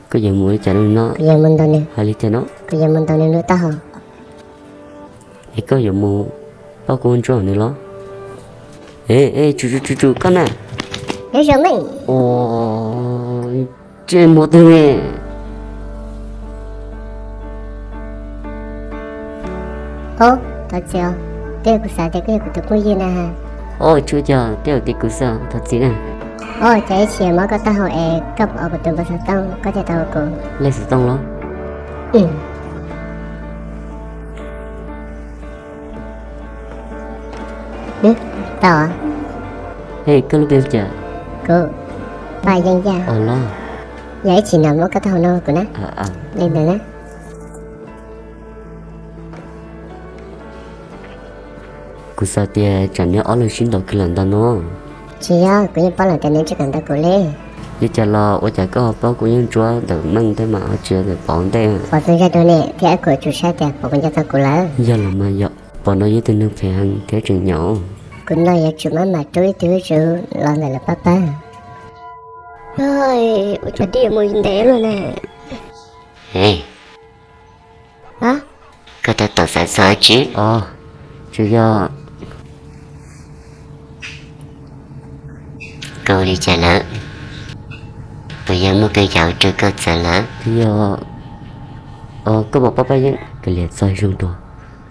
Koj yuav mus li cas no? Kuv yuav mus ntaus nws. Hais li cas no? Kuv yuav mus ntaus nws lub taub hau. Es koj yuav mus pauj kua muag ntsuab nws los? E, e, tsum tsum tsum tsum koj na. Nyob zoo me. Tsis muaj twg ne. Ob, thov txim os, twb yog kuv xav tias koj yog kuv tus phooj ywg na. Ob, tsis ua cas, twb yog tias kuv xav, thov txim na. Ob, cas ib chim mob koj taub hau es koj puas ua kuv tus npawb xov tooj koj thiaj tau ua kuv? Lej xov tooj los? Tau. Hej, koj lub npe hu cas? Kuv, Paj Yeej Yaj. Os los. Yog ib chim no muab koj taub hau no kuv na. Li ntawd na. Kuv xav tias tsam neb ob leeg sib ntaus kiag lawm ntag no. Tsis yog, kuv yeej paub lawm tias neb tsis kam ntaus kuv li. Li cas los ua cas koj ho pauj kua muag ntsuab ntawm Meej ntej mas ho tsis yog ntawm Pov ntej? Pov txog zaj dua ne thiab kuv yuav tsum saib tias Pov puas nco txog kuv lawm. Yog los mas yog, Pov no yog ib tug neeg phem heev thiab tseem nyaum. Kuv no yuav tsum maj mam rub ib tug zuj zus los ntawm lawv pab pab. Ua cas twb yuav mus ntev luaj ne. Koj tab tom xav txog dab tsi? Os, tsis yog. Koj ua li cas lawm? Puas yog muaj koj yau rau koj txawv lawm? Tsis yog. Os, koj puas paub Paj Yeej? Koj liam txog zoo dua,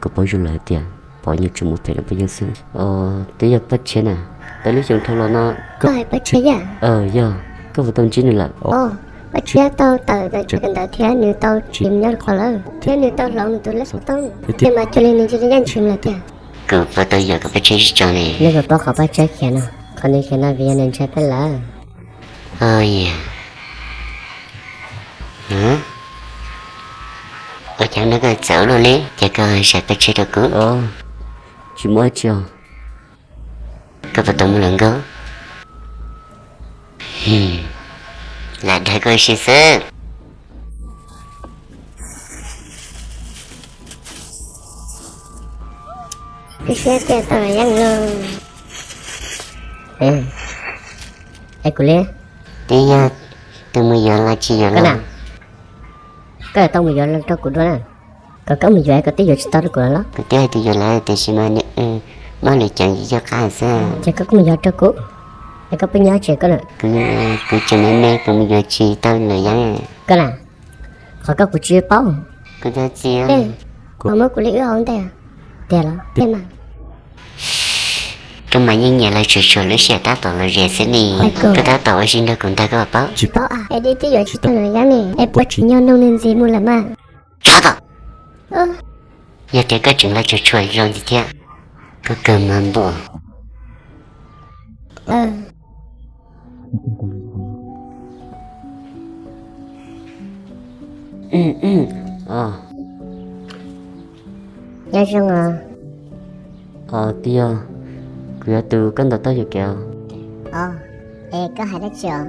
kuv paub zoo lawm tias Pov yeej tsuas mus phem rau Paj Yeej xwb. Os, twb yog Paj Tshiab na, tau lub xyoo dhau los no. Koj hais Paj Tshiab yam? Yog, koj puas tau ntsib nws lawm? Paj Tshiab tau tawm ntawm tsev kawm ntawv thiab nws tau tsis nyob qhov lawm thiab nws tau hloov nws tus lej xov tooj thiab mas cia li nws cia li ncaj ntshees lawm tiag. Kuv puas tau yuam koj Paj Tshiab tsis tso ne? Neb puas paub qhov Paj Tshiab khiav no? Qhov nws khiav no vim yog nws ntshai peb lawm. Ua cas hnub no koj txawv luaj li, cas koj hais Paj Tshiab rau kuv? Tsis muaj dab tsi os. Koj puas tau muaj hluas nkauj? Lam dag koj ua si xwb. Twb siab tiag tau los yeej los. Es kuv li, twb yog tus mus yuav los tsis yuav los. Koj tau mus yuav los rau kuv dua na. Kom koj mus yuav, koj twb yuav tsis tau rau kuv los? Kuv twb hais tias yuav lawm tiam sis mas nws muab lwm ceev yog qab xwb. Ces koj kuj mus yuav rau kuv, es koj pheej nyob tsev koj na. Kuv tseem me me kuv mus yuav tsis tau lwm yam. Koj na, qhov koj kuv tsis paub. Kuv thov txim. Koj muab kuv li wb hauv ntej tiag los? Koj mas yeej nyiam lawv tsuag tsuag lub sij hawm tab tom los ze xwb ne. Koj tab tom ua si nrog kuv ntag koj puas paub? Tsis paub a, es dib twb yuav tsis tau lwm yam ne, es puas tsim nyog nug nws ntxiv mus lawm mas. Tsov tom. Yog tias koj tseem lawv tsuag tsuag zoo ntxiv thiab, koj kawg mas npua. Nyob zoo os. Os, twb yog kuv yog tus koj ntaus taub hau kev os. Es koj hais dab tsi os?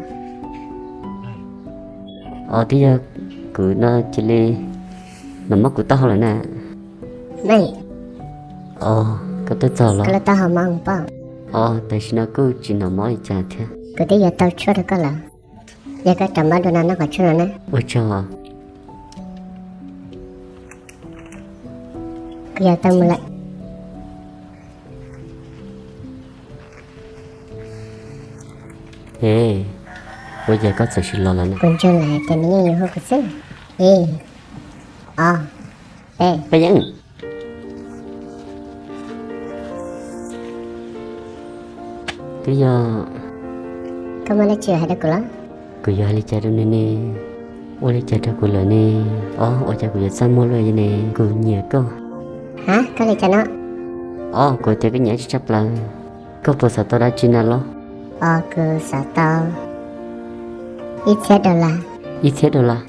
Os, twb yog kuv no cia li nov mob kuv taub hau lawm na. Os, koj tuaj txog los? Os, tam sim no kuj tsis nov mob li cas thiab. Kuv twb yuav tau tshuaj rau koj lawm. Yog koj rov mob dua no noj qhov tshuaj no na. Ua tsaug. Kuv yuav tau mus lawm. Es, ua cas koj txawm sim los lawm na? Kuv ntseeg lawm tias nws yeej yuav hu kuv xwb. Ib, ob, peb. Peb yeej. Twb yog. Koj muaj dab tsi hais rau kuv los? Kuv yuav hais li cas rau nws ne? Ua li cas rau kuv lawm ne? Ob, ua cas kuv yuav txaj muag luaj li ne? Kuv nyiam koj. Ha, koj li cas no? Ob, kuv tias koj nyiam tshaj plaws. Koj puas xav tau dab tsi na los? Os, kuv xav tau ib txhiab dollar. Ib txhiab dollar?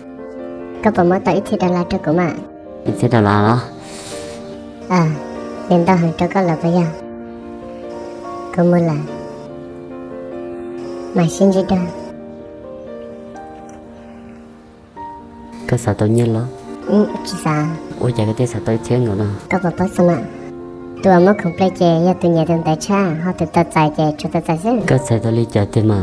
Koj puas muab tau ib txhiab dollar rau kuv mas? Ib txhiab dollar los? Nws ntau heev rau koj lawm puas yog? Kuv mus lawm, mam sib ntsib dua. Koj xav tau nyiaj los? Tsis xav. Ua cas koj thiaj xav tau ib txhiab nkaus no? Koj puas paub xwb mas, tus uas muab khoom ple ces yog tus nyiam tus ntev tshaj, ho tus tau txais ces tsuas tau txais xwb. Koj txhais tau li cas tiag mas?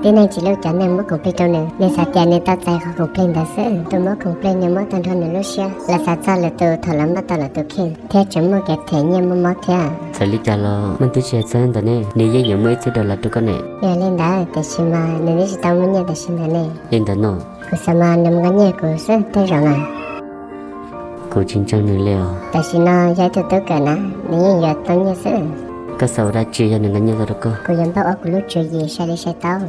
Tib neeg tsis lub cov neeg muab khoom plig rau nws, nws xav tias nws tau txais qhov khoom plig ntawd xwb, tus muab khoom plig nws muab tau nrho nws lub siab, los xav txog lwm tus thaum lawv muab tau lwm tus kheej thiab tseem muaj kev them nyiaj muaj mob thiab. Txawm li cas los muaj twb tsis hais txog ntawm ne, nws yeej yuav muaj ib txhiab dollar rau koj ne. Yog li ntawd tiam sis mas nws twb tsis tau muaj nyiaj tam sim ntawd ne. Li ntawd no, kuv xav mas nws mus nqa nyiaj rau kuv xwb tej zaum na. Kuv tsis ntseeg nws li os. Tam sim no yog ib tug tub kawm na, nws yeej yuav tau nyiaj xwb. Koj xav ua dab tsi yog nws nqa nyiaj tuaj rau koj? Kuv yuav npaj ua kuv lub tswv yim sai li sai tau.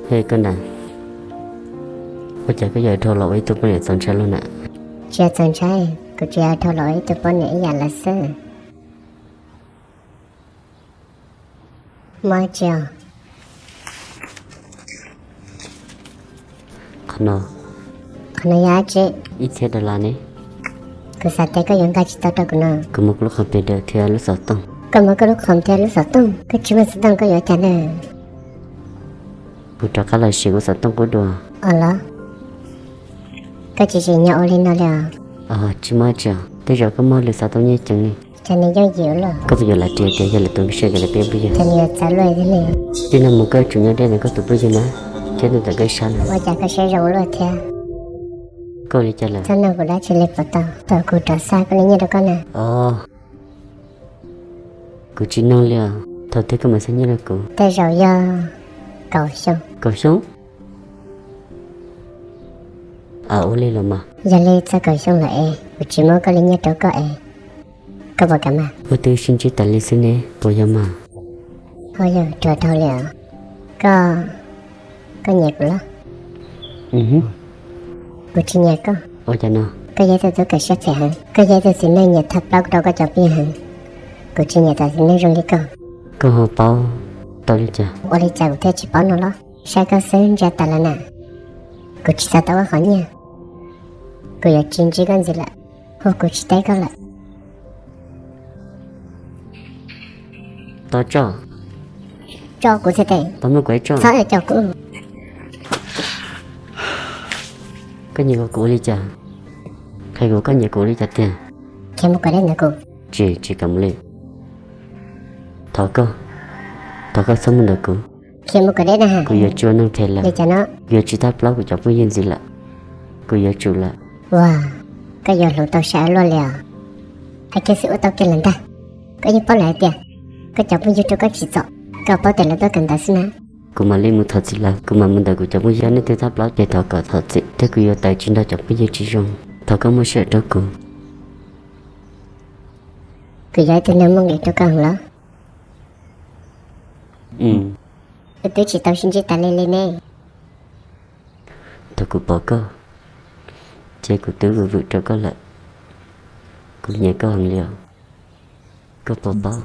Hej koj na, ua cas koj yuav dhau los ua ib tug poj niam txaus ntshai luaj na? Tsis yog txaus ntshai, kuv tsuas yog dhau los ua ib tug poj niam ib yam lawv xwb. Mob tsis os? Qhov no. Qhov no yog dab tsi? Ib txhiab dollar ne. Kuv xav tias koj yuav nqa tsis tau rau kuv no. Kuv muab kuv lub khoom plig thiab lub xov tooj. Koj muab koj lub khoom thiab lub xov tooj? Koj tsis muaj xov tooj koj yuav cas na? Kuv rov qab los siv kuv xov tooj qub dua. Os los, koj tsis tsim nyog ua li no li os. Tsis muaj dab tsi os, tej zaum koj muaj lwm xov tooj nyiaj ceev li. Ces nws yooj yim ua luaj. Koj puas yuav lam ris tias yog lwm tus npaj siab kom lawv peb phooj ywg? Ces nws yuav txawv luaj thiab li. Txij no mus koj yuav tsum nyob deb ntawm koj tus phooj ywg na, thiab ntawm koj ib sab na. Ua cas koj siab zoo luaj thiab? Koj ua li cas lawm? Txhob nug kuv dab tsi li puas tau? Thaum kuv rov xa koj li nyiaj rau koj na. Os, kuv tsis nug li os. Thaum twg koj mam xa nyiaj rau kuv? Tej zaum yog kaum xyoo. Kaum xyoo? Ua li los mas. Yog li txog kaum xyoo lawm es kuv tsis muab koj li nyiaj rau koj es koj puas kam mas? Wb twb sib ntsib tas li xwb ne, puas yog mas? Ho yog ruam dhau li os. Koj, koj nyiam kuv los? Kuv tsis nyiam koj. Ua cas no? Koj yog ib tug tub kawm siab phem heev, koj yog ib tug txiv neej nyiam tha plaub rau koj cov phooj ywg heev. Kuv tsis nyiam cov txiv neej zoo li koj. Koj ho paub tau li cas? Ua li cas kuv thiaj tsis paub no los? Saib koj xwb ntsia tas lawm na. Kuv tsis xav tau koj qhov nyiaj. Kuv yuav tsis ntsib koj ntxiv lawm. Hu kuv tsis teb koj lawm. Tso, tso kuv txhais tes. Txhob muab kuv ib tso. Txhob coj kuv. Koj nyiam kuv ua li cas? Qhia kuv koj nyiam kuv ua li cas tiag. Khiav mus kom deb ntawm kuv. Tsis, tsis kam mus li. Thov koj, thov koj txhob mus ntawm kuv. Khiav mus kom deb na. Kuv yuav tsis ua neeg phem lawm. Li cas no? Kuv yuav tsis thab plaub kuv cov phooj ywg ntxiv lawm. Kuv yuav tsum lawm. Ua, koj yuav hloov tau sai luaj li os. Hais kiag xwb ua tau kiag lawm ntag. Koj yeej paub lawm hais tias koj cov phooj ywg rau koj tsim txom, koj paub tias lawv tuaj kawm ntawv xwb na. Kuv mam li mus thov txim lawm, kuv mam mus ntawm kuv cov phooj ywg, nej twb thab plaub ces thov kom thov txim thiab, kuv yuav tawm tsam nrog cov phooj ywg tsis zoo. Thov koj muab sij hawm rau kuv. Kuv yog ib tug neeg muaj nqis rau koj heev los? Wb twb tsis tau sib ntsib tas li li ne. Thaum kuv pom koj, ces kuv twb vwm vwm rau koj lawm. Kuv nyiam koj heev li os, koj puas paub?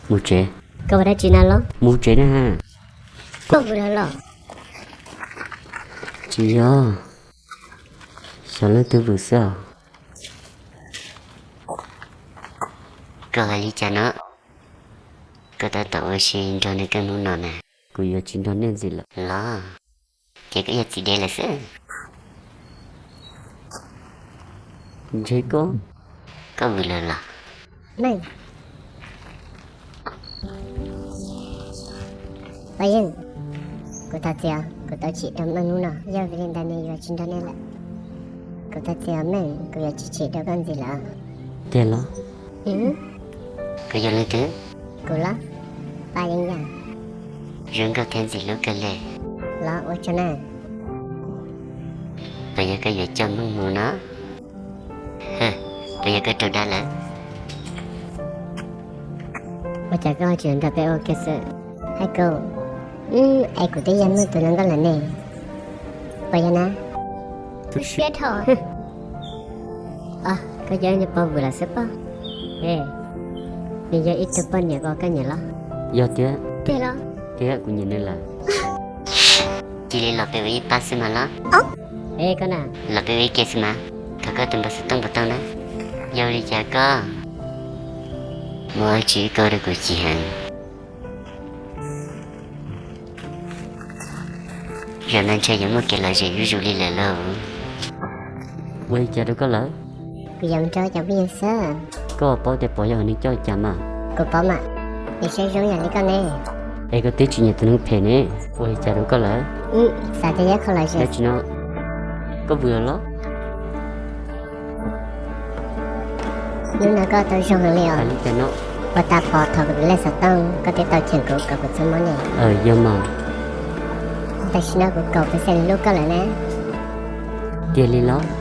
Mus tsev. Koj ua dab tsi na los? Mus tsev na. Koj vwm lawm los? Tsis yog, xyov leej twg vwm xwb os. Koj hais li cas no? Koj tab tom ua si nrog nws kawg hnub no na. Kuv yuav tsis nrog nej ntxiv lawm. Los, ces koj yog txiv dev lawm xwb. Ntshe koj, koj vwm lawm los? Meej, Paj Yeej, kuv thov txim os, kuv tau chim rau Meej hnub no, yog vim li ntawd nws yuav tsis nrog nej lawm. Kuv thov txim os Meej, kuv yuav tsis chim rau koj ntxiv lawm. Tiag los? Koj yog leej twg? Kuv los? Paj Yeej yog. Zoo nkauj thiab ntxim hlub kawg li. Los ua tsaug na. Puas yog koj yuav coj Meej mus no? Puas yog koj raug dag lawm? Ua cas koj tsis nrog peb ua kiag xwb? Hais kuv, es kuv twb yog Meej tus hluas nkauj lawm ne. Puas yog na? Siab dhau. Koj yog niag pog vwm lawm xwb pob. Nws yog ib tug poj niam uas koj nyiam los? Yog thiab. Tiag los? Thiab, kuv nyiam nws lawm. Cia li los peb ua ib pab xwb mas los. Los peb ua ib ke xwb mas. Thov koj tus npawb xov tooj puas tau na? Yog li cas koj muaj dab tsi koj rau kuv chim heev? Zaum no ntshe yuav muaj kev lom zem zuj zus li lawm lauj. Ua li cas rau koj lawm? Kuv yuav mus nrog cov phooj ywg xwb. Koj paub tias Pov yog neeg coj cas mas? Kuv paub mas, nws siab zoo yam li koj ne. Es koj twb tsis nyiam tus neeg phem ne, ua li cas rau koj lawm? Xav tias yog koj los tsis no, koj vwm los? Hnub no koj tau zoo heev li os. Ua cas no? Puas tas Pov thov kuv tus lej xov tooj, koj twb tau cheem kuv kom kuv txhob mob ne. Yog mas. Tam sim no kuv kaum percent hlub koj lawm ne. Tiag li los?